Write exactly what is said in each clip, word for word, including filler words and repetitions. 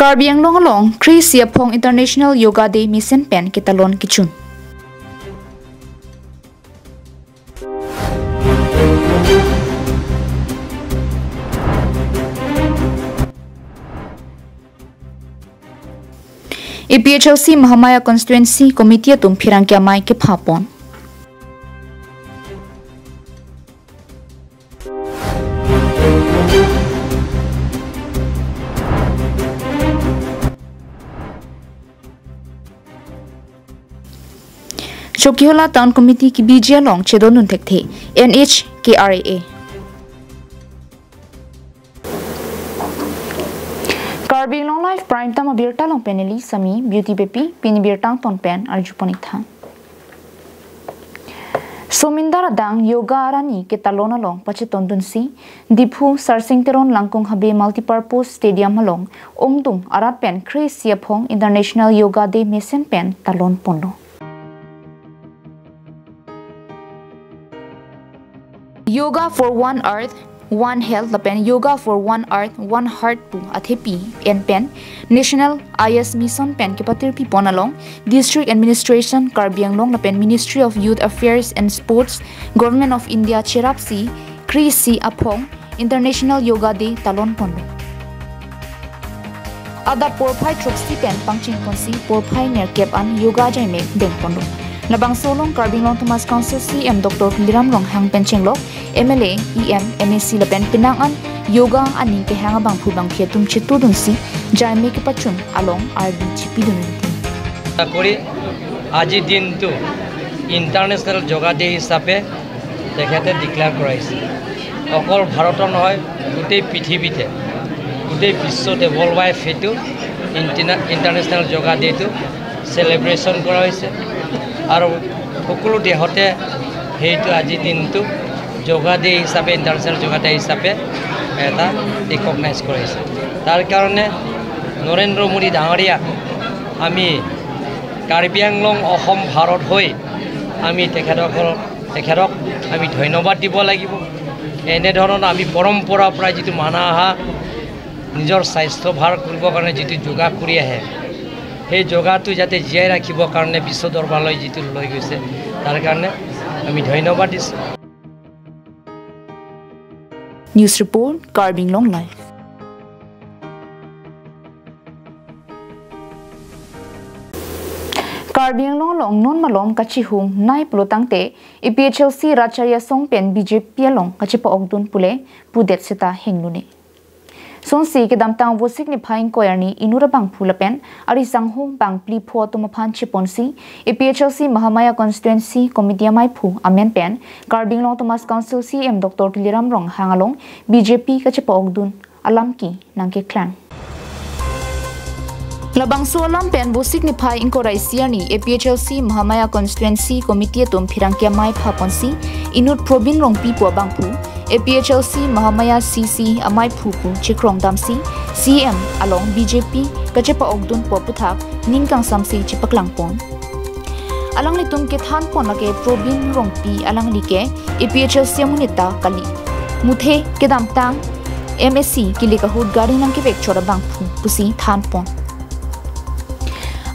Karbi Anglong along kre-isi aphong International Yoga Day mesen pen ketalon kechun. A P H L C Mahamaya Constituency Committee atum pherangke amei kepha pon. Chokihola Town Committee kebiji along chedondun thekthe N H K R A A. Karbi Anglong Live Prime Time abirta along pen neli Sami Beauty Beypi, pini birta angton pen arju pon ik tha. Somindar adang Yoga Arani ketalon along pachetondunsi Diphu Sarsing Teron Langkung Habe Multipurpose Stadium along ongdung arat pen kre-isi aphong International Yoga Day mesen pen talon ponlo. Yoga for One Earth, One Health lapen Yoga for One Earth, One Heart pu athepi en pen National Ayush Mission pen kepatirpi pon along District Administration Karbi Anglong lapen Ministry of Youth Affairs and Sports, Government of India cherapsi kre-isi aphong International Yoga Day talon ponlo. Adap porphai throksi pen pangcheng ponsi porphai nerkep an yoga jaimek deng ponlo. Labangso along Karbi Anglong Autonomous Council C E M Doctor Tuliram Ronghang pen chenglok M L A, E M, M A C lapen penang an yoga aning kehang abangphu bangphi atum chetudunsi jaimek kepachun along ardi chipidun rinti. কৰি আজিৰ দিনটো ইণ্টাৰনেশ্যনেল যোগা ডে হিচাপে তেখেতে ডিক্লেয়াৰ কৰাইছে। অকল ভাৰতৰ নহয়, গোটেই পৃথিৱীতে, গোটেই বিশ্বতে, ৱৰ্ল্ড ৱাইড সেইটো ইণ্টিনা-, ইণ্টাৰনেশ্যনেল যোগা ডেটো চেলিব্ৰেশ্যন কৰা হৈছে। আৰু সকলো দেশতে সেইটো আজিৰ দিনটো যোগা ডে হিচাপে, ইণ্টাৰনেশ্যনেল যোগা ডে হিচাপে এটা ৰিকগনাইজ কৰা হৈছে। তাৰ কাৰণে নৰেন্দ্ৰ মোদী ডাঙৰীয়াক আমি কাৰ্বি আংলং, অসম, ভাৰত হৈ আমি তেখেতসকল, তেখেতক আমি ধন্যবাদ দিব লাগিব। এনেধৰণৰ আমি পৰম্পৰাৰ পৰা যিটো মানা অহা, নিজৰ স্বাস্থ্য ভাল কৰিবৰ কাৰণে যিটো যোগা কৰি আহে, সেই যোগাটো যাতে জীয়াই ৰাখিবৰ কাৰণে বিশ্ব দৰবাৰলৈ যিটো লৈ গৈছে, তাৰ কাৰণে আমি ধন্যবাদ দিছোঁ। News report, Karbi Anglong Live. Karbi Anglong along non malom kachihung nai pulo tangte A P H L C Rat Chari Asong pen B J P along kachepa-okdun pule pudet seta henglune. Sonsi kedamtang Vosik niphai ingkoi arni inut abangphu lapen ari sangho bang phli pho atum aphan cheponsi A P H L C Mahamaya Constituency Committee amaiphu amen pen Karbi Anglong Autonomous Council C E M Doctor Tuliram Ronghang along B J P kachepa-okdun alam ke nangkeklang. Labangso alam pen Vosik niphai ingkoi ra isi arni A P H L C Mahamaya Constituency Committee atum pherangke amei pha ponsi inut Probin Rongpi pu abangphu A P H L C Mahamaya C C amaiphu pu chekrong damsi C E M along B J P kachepa-okdun pu aputhak ning kangsamsi chepaklang pon. Alanglitum kethan pon lake Probin Rongpi alangli ke A P H L C amonit ta kali. Muthe kedamtang M A C kilik ahut gari nangkevek chot abangphu pusi than pon.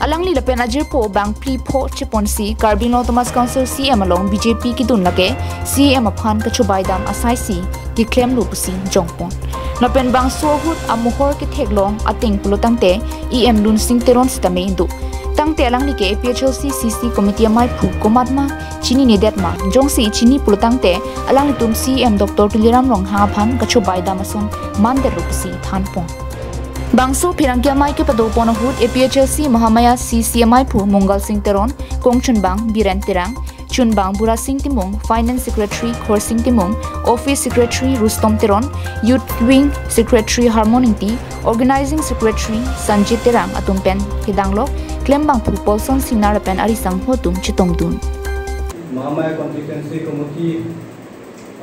Alangli lapen ajirpo bang phli pho cheponsi Karbi Anglong Autonomous Council C E M along B J P kedun lake C E M aphan kachobai dam asaisi keklemlo pusi jongpon. Lapen bangso ahut amohor ketheklong ateng pulo tangte E M Lunsing Teron sitame do. Tangte alangli ke A P H L C C C committee amaiphu komatma chininedet ma, jongsi chini pulo tangte alanglitum C E M Doctor Tuliram Ronghang aphan kachobai dam ason mandetlo pusi than pon. Bangso pherangke amei kepado pon ahut A P H L C Mahamaya C C amaiphu Mongal Sing Teron, kongchunbang Biren Terang, chunbang Burasing Timung, Finance Secretary Khorsing Timung, Office Secretary Rustom Teron, Youth Wing Secretary Harmon Ingti, Organizing Secretary Sanjit Terang atum pen kedanglok klembangphu Paulson Singnar lapen ari sangho atum chetongdun. Mahamaya Constituency Committee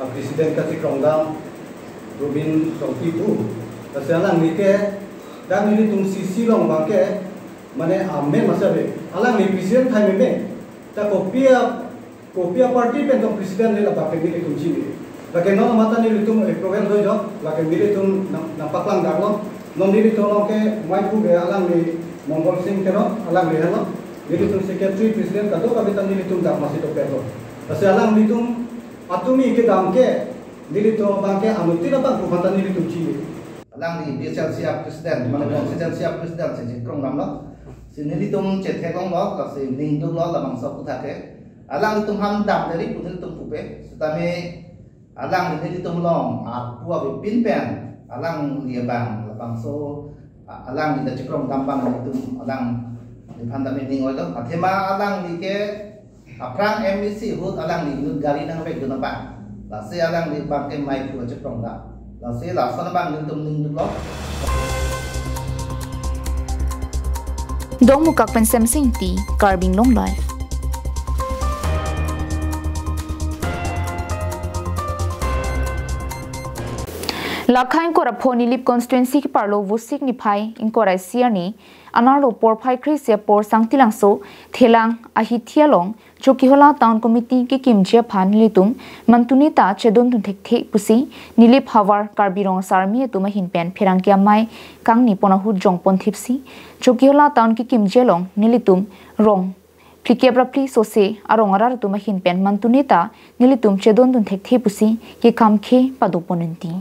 a President kachekrongdam Robin Songpi pu. Lasi alangli ke, dak nelitum C C along abang ke, mane amen masa be. Alangli President thai meme. Ta kopi a, kopi a party pen tong President le labang ke nelitum chini. Lake non mata nelitum approval do jo, lake nelitum nang, nangpaklang daklo. Non nelitum along ke maiphu ke alangli Mongol Sing Teron, alangli henlo. Nelitum secretary president kadokave ta nelitum dak masi dopetlo. Lasi alanglitum atumi kedam ke nelitum abang ke anuttin abangphu aphan ta nelitum chini. Alangli B H L C a president, mane constituency a president si chekrong damlo. Si nelitum chetheklonglo, lasi ningduklo labangso aphuthak ke. Alanglitum aphan dam deri pu nelitum pupe. Sitame alangli nelitum along arpu avepin pen alangli abang labangso, a-, alangli ta chekrong dam abang nelitum alangliphan tame ning-oilo. Athema alangli ke aphrang M A C ahut alangli inut gari nangvekdun abang. Lasi alangli abang ke maiphu chekrong dam. Lasi lason abang nelitum ningduklo. Dongmukak pen Semsing Ingti, Karbi Anglong Live. Lakha ingkoi ra pho Nilip constituency keparlo Vosik niphai ingkoi ra isi arni anerlo porphai kre-isi apor Sangtilangso Thelang ahithi along Chokihola Town Committee kekimji aphan nelitum mantune ta chedondun thekthe pusi Nilip havar Karbi Rong Asar Amei atum ahin pen pherangke amei kangni pon ahut jongpon thipsi Chokihola Town kekimji along nelitum rong phlikep ra phli sose arong arat atum ahin pen mantune ta nelitum chedondun thekthe pusi kekhamkhe padopon ingti.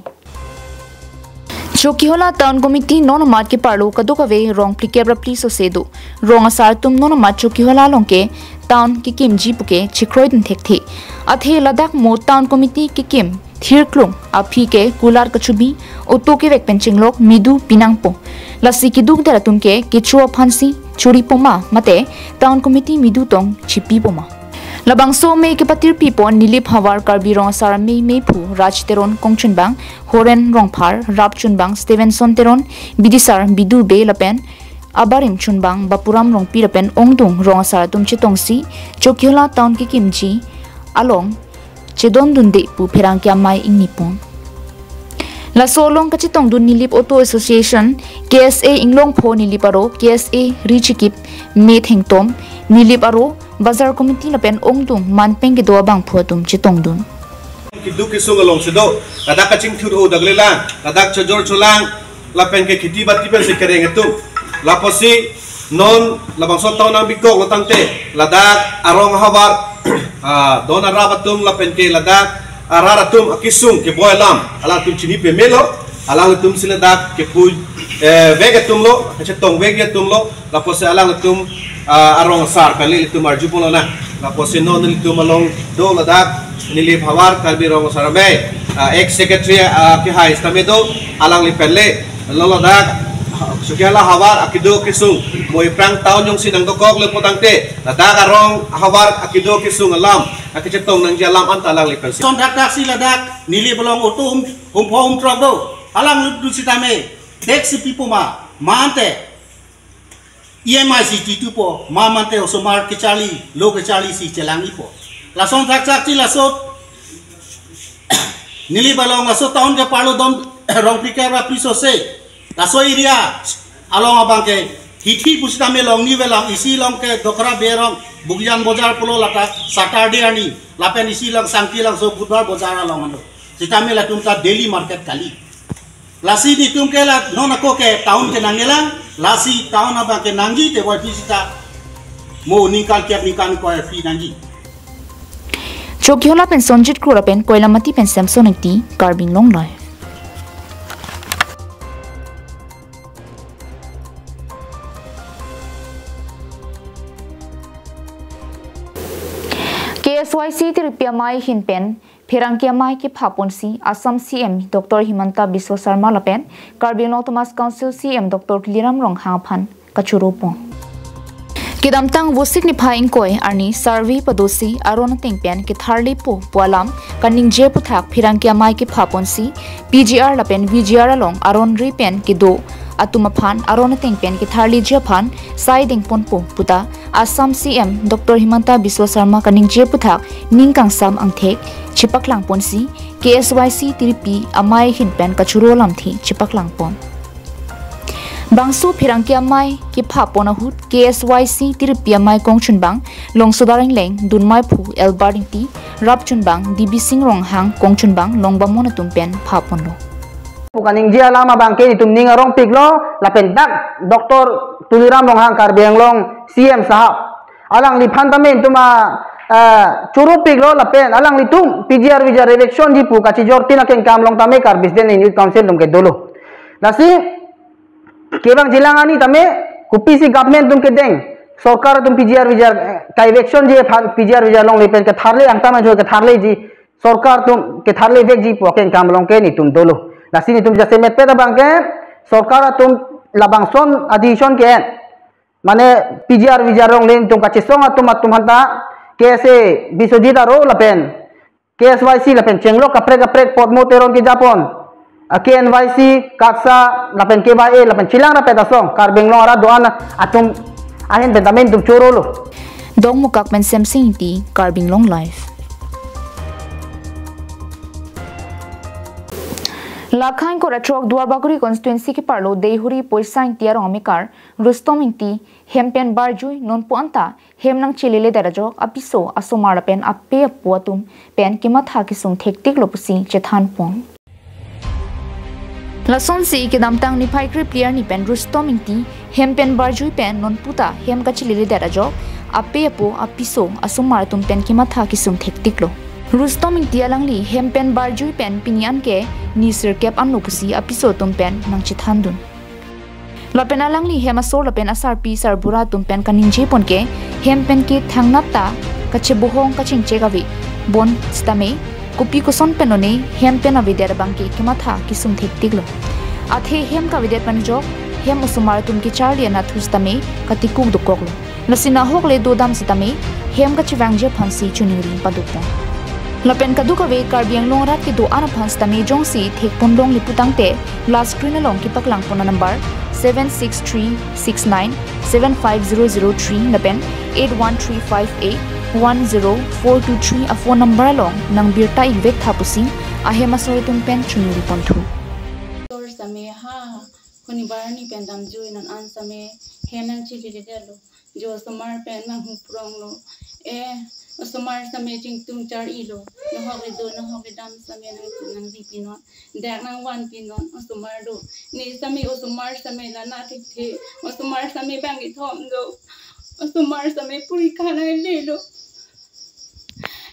Chokihola Town Committee non amat keparlo kadokave rong phlikep ra phli sose do. Rong asar atum non amat Chokihola along ke town kekimji puke chekroidun thekthe. Athe ladak mo Town Committee kekim thirklung aphi ke kular kachubi, auto kevek pen chenglok midu pinangpo. Lasi keduk der atum ke kecho aphansi choripoma mate Town Committee midu tong chipipoma. Labangso amei kepatirpipon Nilip havar Karbi Rong Asar Amei meiphu Raj Teron, kongchunbang Horen Rongphar, rapchunbang Stevenson Teron, bidisar Bidu Bey lapen abarim chunbang Bapuram Rongpi lapen ongdung rong asar atum chetongsi Chokihola Town kekimji along chedondunde pu pherangke amei ingnipon. Laso along kachetongdun Nilip Auto Association, K S A Inglongpho Nilip aro, K S A Richikip Methengtom Nilip aro, Bazar Committee lapen ongdung manpeng kedo abangphu atum chetongdun. Keduk kesung alongsi do, ladak kachingthur o daglelang, ladak chojor cholang, lapen ke kheti bati pensi kereng atum. Lapusi non labangso town nangbikoklo tangte, ladak arong ahavar, ah, don arap atum lapen ke ladak arat atum akesung keboi alam, alangtum chini pemelo, alangtum si ladak kepui, eh, vek atumlo, kachetong vek atumlo, lapusi alangtum, ah, arong asar pen ilitum arjuponlonang. Lapusi non nelitum along do ladak Nilip havar Karbi Rong Asar Amei, ah, ex secretary, ah, kehai sitame do, alangli pen le, lo ladak Chokihola havar akedo kesung, mo iphrang town jongsi nangdokoklo pu tangte, ladak arong ahavar akedo kesung alam, akechetong nangji alam anta alangli pensi. Lason thakthak si ladak Nilip along auto hum, humpho humthrok do, alangtum sitame tax si pipoma, mante E M I si titupo, ma mante osomar kecharli, lo kecharli si chelang-ipo. Lason thakthak si laso Nilip along laso town keparlo don rong phlikep ra phli sose. Laso area along abang ke hithi pusitame Longni avelang, isi along ke Dokra Berong, Bugyan Bojar pulo lata Saturday arni, lapen isi along Sangtilangso Budhbar Bojar along ano. Sitame latum ta daily market kali. Lasi nelitum ke la non ako ke town ke nangnelang, lasi town abang ke nangji te boy phi sita mo ningkan kep ningkan ingkoi phi nangji. Chokihola pen Sonjit Kro lapen Koilamati pen Samson Ingti, Karbi Anglong Live. K S Y C tiripi amei ahin pen pherangke amei kephaponsi Assam C M Doctor Himanta Biswa Sarma lapen Karbi Anglong Autonomous Council C M Doctor Tuliram Ronghang aphan kachoropon. Kedamtang Vosik niphai ingkoi arni survey padosi aron ateng pen ketharlipo pu alam kaningje aphuthak pherangke amei kephaponsi P G R lapen V G R along aron ri pen kedo atum aphan aron ateng pen ketharliji aphan sai dengponpo puta Assam C M Doctor Himanta Biswa Sarma kaningje aphuthak ning kangsam angthek chepaklangponsi K S Y C tiripi amei ahin pen kachoro alamthe chepaklangpon. Bangso pherangke amei kephapon ahut K S Y C tiripi amei kongchunbang Longsodar Engleng, dunmeiphu Elbar Ingti, rapchunbang D B Sing Ronghang, kongchunbang Longbamon atum pen phaponlo. pu kaningje alam abangke netum ning arongpiklo, lapen dak Doctor Tuliram Ronghang, Karbi Anglong C M sahab, alangliphan tame netum a, eh, choropiklo, lapen alanglitum P G R V G R eviction ji pu kachijortin akengkam along tame Karbi Student Union Youth Council atum ke dolo. Lasi kevangjilang ani tame kopisi government atum kedeng, sorkar atum P G R V G R, eh, ka-eviction ji aphan P G R V G R longle pen ketharle angtang ajo ketharleji, sorkar atum ketharlevekji pu akengkam along ke netum dolo. Lasi netum jasemet pet abangke sorkar atum labangson a-decision ke-en, mane P G R V G R longle netum kachesong atum atum aphanta K S A Biswajit aro lapen K S Y C lapen chenglok kaprek kaprek Podmo Teron kejapon, a, K N Y C, KATSA lapen K Y A lapen chelang rapet asong Karbi Anglong arat do-an atum ahin pen tame netum chorolo. Dongmukak pen Semsing Ingti, Karbi Anglong Live. Lakha ingkoi ra throk Duarbagori constituency keparlo Deihori Poisa Ingti arong amekar Rustom Ingti hem pen barjui nonpu anta hem nangchilele det ajok apiso, asomar lapen ape apo atum pen kematha kesung thektiklo pusi chethanpon. Lasonsi kedamtang niphai krephli arni pen Rustom Ingti hem pen barjui pen nonpu ta hem kachilele det ajok ape apo, apiso, asomar atum pen kematha kesung thektiklo. Rustom Ingti alangli hem pen barjui pen pini anke ni sirkep anlo pusi apiso atum pen nangchethandun. Lapen alangli hem asor lapen asarpi sarbura atum pen kaningjepon ke hem pen ke thangnat ta kachebohong kachingchek ave. Bonsitame kopi koson pen lone hem pen avedet abangke kematha kesung thektiklo. Athe hem kavedet pen ajok hem osomar atum kecharli anatthu sitame katikuk dokoklo. Lasi nahok le dodam sitame hem kachevangji aphansi choningri padopon. Lapen kadokave Karbi Anglong arat kedo-an aphan sitame jongsi thekponlongle putangte la screen along kepaklangpon anumber seven six three six nine seven five zero zero three lapen eight one three five eight one zero four two three aphone number along nangbirta ikvektha pusi ahem asor atum pen choningriponthu. Sor sitame ha, huni bar ni pen damjui non an sitame hem nangchilele detlo. Jo osomar pen nanghupronglo. Eh, osomar sitame chingtum char-ilo. Nahok le do, nahok le dam sitame nang, nangri pinon. Dak nangvan pinon, osomar do. Ne sitame osomar sitame la nat thekthe. Osomar sitame bang kethom do. Osomar sitame porikha nanglelo.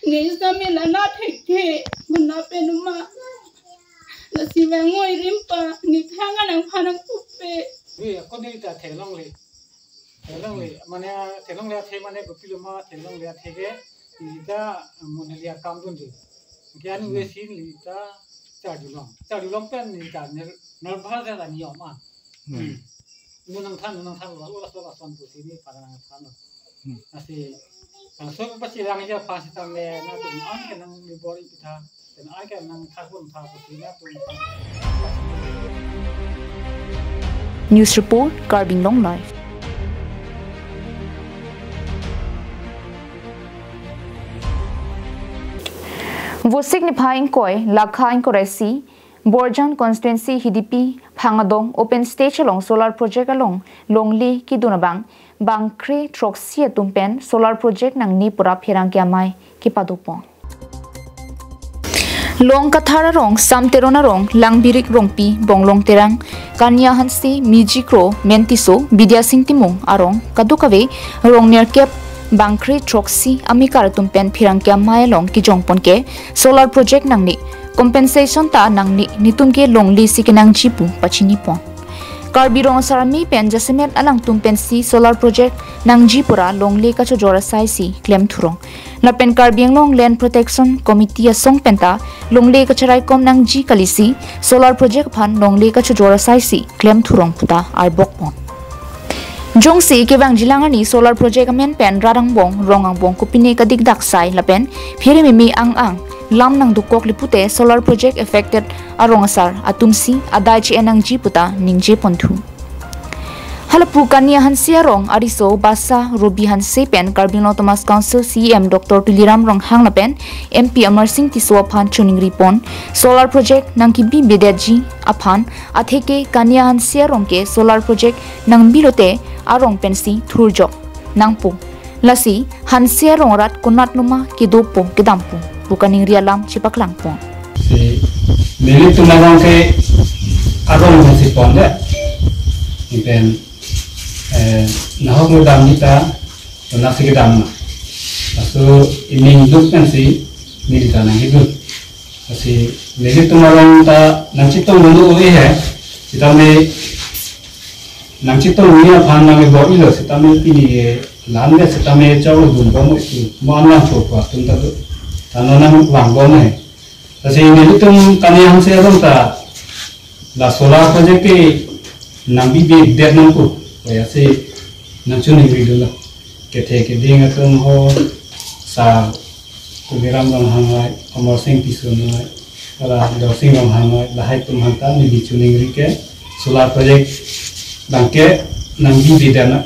Ne sitame la nat thekthe. Mena pen ma. Lasi vangoi rimpa. Ne thang anang phanang pupe. Ui, ako ne ta theklongle. Theklongle, mane theklongle athe mane kopilo ma theklongle athe ke, neli ta monali akam dunde. Ke anu Hmm. Wesin neli ta chardulong. Chardulong pen neli ta ner-, nervous ta niyom an. Hmm. Nu nangthan, nu nangthan, lo, lo, lo, lo, son pusi ne phan nangthanlo. Hmm. Lasi, langsung pachirangji aphan sitame nangtum an ke nangbor-i pitha. News report, Karbi Anglong Live. Vosik niphai ingkoi, lakha ingkoi ra isi, Borjan constituency Hidipi Phangadong open stage along solar project along longle kedun abang bangkre throksi atum pen solar project nangne pura pherangke amei kepadopon. Long Kathar arong, Sam Teron arong, Langbirik Rongpi, Bonglong Terang, Kania Hanse, Miji Kro, Men Tisso, Bidya Sing Timung arong kadokave rong nerkep bangkre throksi amekar atum pen pherangke amei along kejongpon ke solar project nangne, compensation ta nangne, netum ke longle si kenangji pu pachinipon. Karbi Rong Asar Amei pen jasemet alangtum pensi solar project nangji pura longle kachojor asaisi klemthurong. Lapen Karbi Anglong Land Protection Committee asong penta longle kacharaikom nangji kalisi solar project aphan longle kachojor asaisi klemthurong puta arbokpon. Jongsi kevangjilang arni solar project amen pen rat angbong, rong angbong kopine kadikdak sai lapen phere meme ang ang lam nangdukokle pute solar project affected arong asar atumsi adai che-en nangji puta ningjeponthu. Halapu Kania Hanse arong ariso Basa Robi Hanse pen Karbi Anglong Autonomous Council C E M Doctor Tuliram Ronghang lapen M P Amarsing Tisso aphan choningripon solar project nangkebi bedetji aphan atheke Kania Hanse arong ke solar project nangbilote arong pensi thurjok nangpo. Lasi Hanse arong arat konat numa kedopo kedampo pu kaningri alam chepaklangpon. Si Nelitum arong ke arong pensi pon de. Lapen, eh, nahok kedam neta, to nasi kedam na. Laso ining duk pensi, neli ta nangkeduk. Lasi, nelitum arong ta nangchetong dulu ove he. Sitame nangchetong ni aphan nang bor-ilo, sitame pini ke lam ke sitame chau dun bom isi. Mo an nangcho ko atum ta do. Ta non nangvang bom he. Lasi nelitum kani hangse arong ta la solar project ke nangbibe det nangpo. Lasi nangchiningri dolo. Kethe keding atum ho, sa Tuliram Ronghang hai, Amar Sing Tisso hai, hala Dorsing Ronghang hai, lahai atum aphan ta neli chiningri ke solar project abang ke nangbibe det na,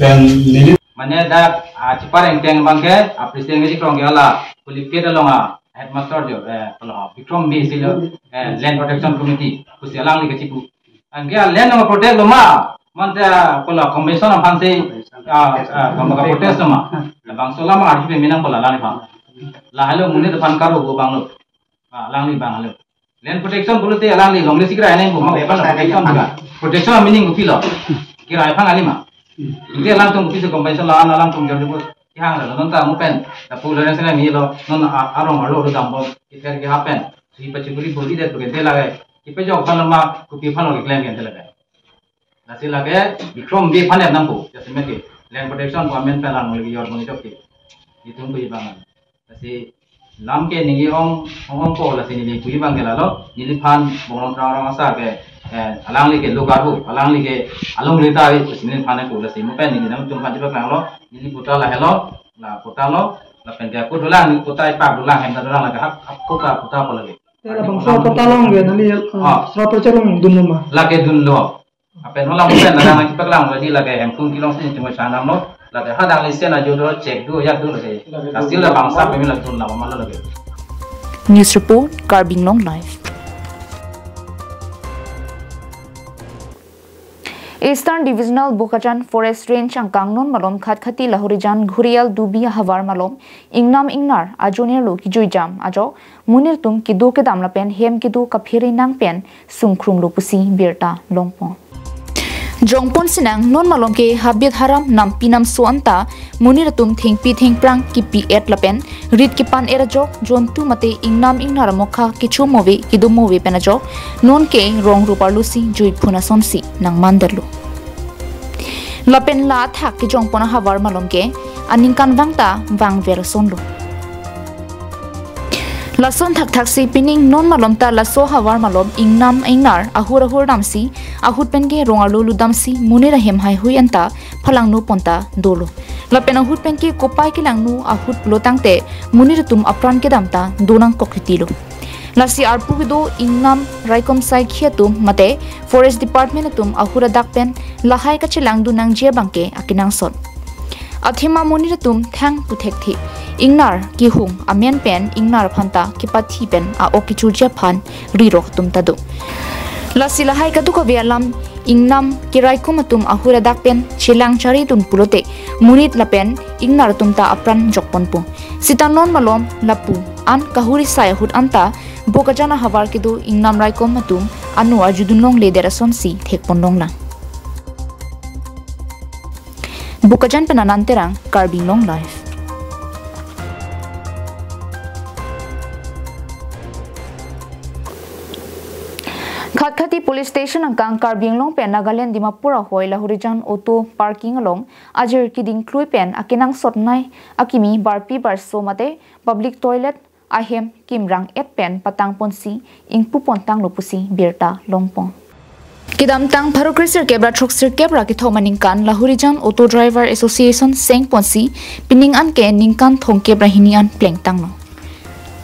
pen neli. Mane dak, ah, cheparengteng abang ke, ah, president ke chekrong ke hala, Kulipet along, ah, headmaster jo, eh, hala, Bikrom Bey si lo, eh, Land Protection Committee, pusi alangli ke chipu. Anke land nang protect lo ma, mante, hala, convention aphan si, ah, ah, kama ka protest lo ma. Labangso alam arju peme nang hala alangli aphan. Lahelo monit aphan karo ko abang lo. Ah, alangli abang lo. Land protection pulote alangli longle sikra neng ko, ma, land protection ka. Protection meaning kopilo. Kirai aphan kali ma. Ante alangtum kopi si compensation la-an, alangtum jor jor kehang lo, non ta mo pen. Lapu lo nang sena milo, non a-, arong arlo lo dam bom, kither ke happen. Si pachikuri boli det ke de lage. Kipejok aphan lo ma, kopi aphan lo keklem ke de lage. Lasi lake, Bikrom Bey aphan nangpo, jasemet ke. Land protection ko amen pen lang lagi yor bang jok ke. Itum ko ibang. Lasi lam ke neli ong, ong ong ko lasi neli pu abang ke lalo, neliphan Bonglong Terang arong asar ke, eh, alangli ke lo karhu, alangli ke along lita ave, lasi neliphan ko lasi mo pen neli nangtum aphan chepaklanglo, neli patta lahelo, la patta lo, lapen ke ako dolang, neli patta ipak dolang, hem ta dolang lake hak, hak ko ka patta ko lake. Te labangso patta along ke neli, eh, Ah. solar project along dunlo ma? Lake dunlo. Lapen hala mo pen nang nangchepaklang lo di lake Hemkung Kilong si chingvai chanam lo. Lake hadak listen ajo do check do ajak do lake. Tahsil labangso pemila tun lama malo lake. News report, Karbi Anglong Live. Eastern Divisional Bokajan Forest Range angkang non malom Khatkhati Lahorijan Ghurial Dubi ahavar malom ingnam ingnar ajoner lo kijuijam ajok monit atum kedo kedam lapen hem kedo kaphere nang pen sungkrung lo pusi birta longpon. Jongpon sinang non malom ke habit haram nampi namso anta monit atum thengpi thengphrang kipi et lapen rit kepan er ajok jontu mate ingnam ingnar amokha kecho move kedo move pen ajok non ke rong rup arlo si juiphun asonsi nangman detlo. Lapen la athak kejongpon ahavar malom ke aningkanvang ta vangver asonlo. Lason thakthak si pining non malom ta laso ahavar malom ingnam ingnar ahur ahur damsi ahut pen ke rong arlo lutdamsi monit ahem haihui anta phalangno pon ta dolo. Lapen ahut pen ke kopai kelangno ahut pulo tangte monit atum apran kedam ta donangkok titilo. Lasi arpu kedo ingnam raikom saikhi atum mate Forest Department atum ahut adak pen lahai kachelangdun nangji abang ke akenangsot. Athema monit atum thang puthekthe ingnar kehung amen pen ingnar aphan ta kepathi pen a-ok kechurji aphan rirok atum ta do. Lasi lahai kadokave alam ingnam keraikom atum ahut adak pen chelang charidun pulote monit lapen ingnar atum ta apran jokponpo. Sita non malom lapu an kahuri sai ahut anta Bokajan ahavar kedo ingnam raikom atum ano arjudun longledet asonsi thekpon longlang. Bokajan pen Anand Terang, Karbi Anglong Live. Khatkhati Police Station angkang Karbi Anglong pen Nagaland Dimapur ahoi Lahorijan auto parking along ajir keding klui pen akenangsot nei akimi barpi barso mate public toilet ahem kimrang et pen patangponsi ingpupon tanglo pusi birta longpon. Kedamtang pharo kre sirkep ra throksi sirkep ra kethom aningkan Lahorijan Auto Driver Association sengponsi pining an ke ningkan thomkep ra hini an plengtanglo.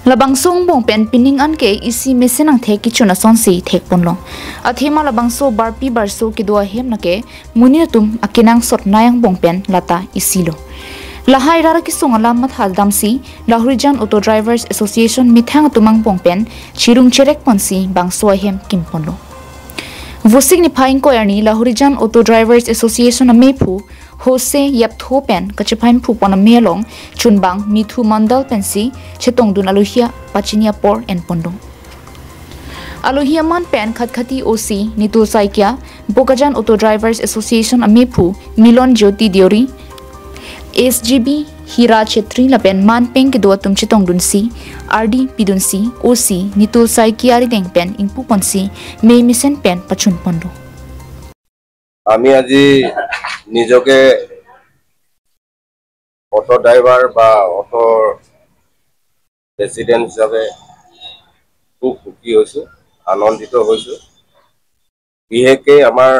Labangso angbong pen pining an ke isi mesen angthek kechun asonsi thekponlong. Athema labangso barpi barso kedo ahem lake monit atum akenangsot nei angbong pen lata isilo. Lahai rar kesung alam matha damsi Lahorijan Auto Drivers Association methang atum angbong pen chirung cherekponsi bangso ahem kimponlo. Vosik niphai ingkoi arni Lahorijan Auto Drivers Association amephu Hose Yeptho pen kachephaiphupon ame along chunbang Mithu Mandal pensi chetongdun alohia pachini apor enponlo. Alohi aman pen Khatkhati O C Nitul Saikia, Bokajan Auto Drivers Association amephu Milon Jyoti Deori, S G B Hira Chetri lapen manpeng kedo atum chetongdunsi, ardi pidunsi, O C Nitul Saikia arideng pen ingpuponsi, mei mesen pen pachunponlo. আমি আজি নিজকে auto driver বা auto president হিচাপে খুব সুখী হৈছোঁ, আনন্দিত হৈছোঁ। বিশেষকৈ আমাৰ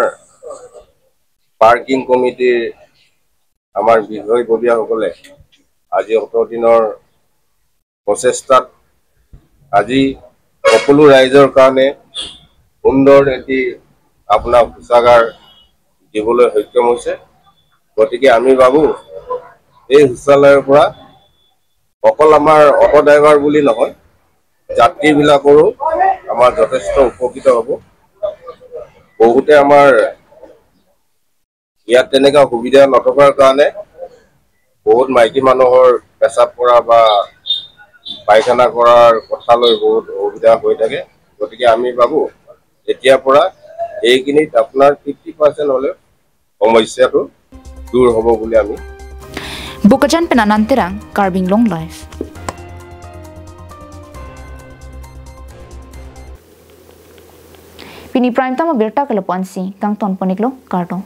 পাৰ্কিং কমিটিৰ আমাৰ বিষয়ববীয়াসকলে আজি অত দিনৰ প্ৰচেষ্টাত আজি সকলো ৰাইজৰ কাৰণে সুন্দৰ এটি আপোনাক শৌচাগাৰ দিবলৈ সক্ষম হৈছে। গতিকে আমি ভাবোঁ এই শৌচালয়ৰ পৰা অকল আমাৰ অটো ড্ৰাইভাৰ বুলি নহয়, যাত্ৰীবিলাকৰো আমাৰ যথেষ্ট উপকৃত হ'ব। বহুতে আমাৰ ইয়াত তেনেকুৱা সুবিধা নথকাৰ কাৰণে বহুত মাইকী মানুহৰ পেচাব কৰা বা পায়খানা কৰাৰ কথা লৈ বহুত অসুবিধা হৈ থাকে। গতিকে আমি ভাবোঁ এতিয়াৰ পৰা এইখিনিত আপোনাৰ ফিফটি পাৰ্চেণ্ট হ'লে সমস্যাটো দূৰ হ'ব বুলি আমি Bokajan pen Anand Terang, Karbi Anglong Live. Pini prime time abirta ke lapu-ansi kangtonpon-iklo, kardom.